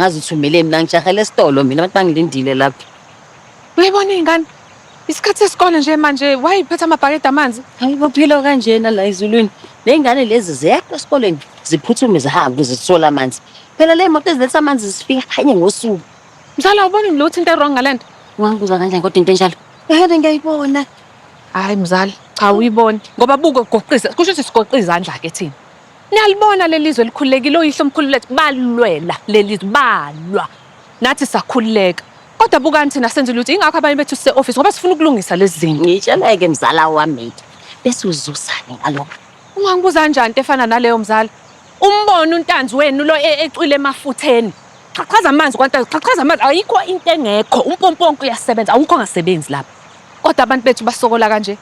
Angazi uthumeleni mina ngijahele esitolo mina abantu bangilindile lapha. Uyayibona iy'ngane? Isikhathi sesikole nje manje wayiphethe amabhakede amanzi. Hayi bophila kanjena la ezulwini. Ley'ngane lezi ziyeqa esikoleni ziphuthume zihambe ukuze zithole amanzi. Phela le moto eziletha amanzi zifika kanye ngosuku. Mzala awuboni lutho into e-wrong ngale nto? Ungangibuza kanjani kodwa into enjalo? Ehene ngiyayibona. Hayi mzala, cha uyiboni ngoba buka ugoqisa, kusho ukuthi sigoqa izandla ke thina. Niyalibona leli zwe likhululekile oyihlo omkhulu lethu balwela leli zwe balwa. Nathi sakhululeka. Kodwa bukani thina senze lutho ingakho abanye bethu sise office ngoba sifuna ukulungisa lezi zinto. Ngitsheleke mzala wami. Bese uzuzane ngalokho. Ungangibuza kanjani into efana naleyo mzala? Umbone uNtanzi wenu lo ecwile emafutheni. Xhaxhaza amanzi kwaNtanzi, xhaxhaza amanzi ayikho into engekho. Umpompo wonke uyasebenza, awukho ongasebenzi lapha. Kodwa abantu bethu basokola kanje.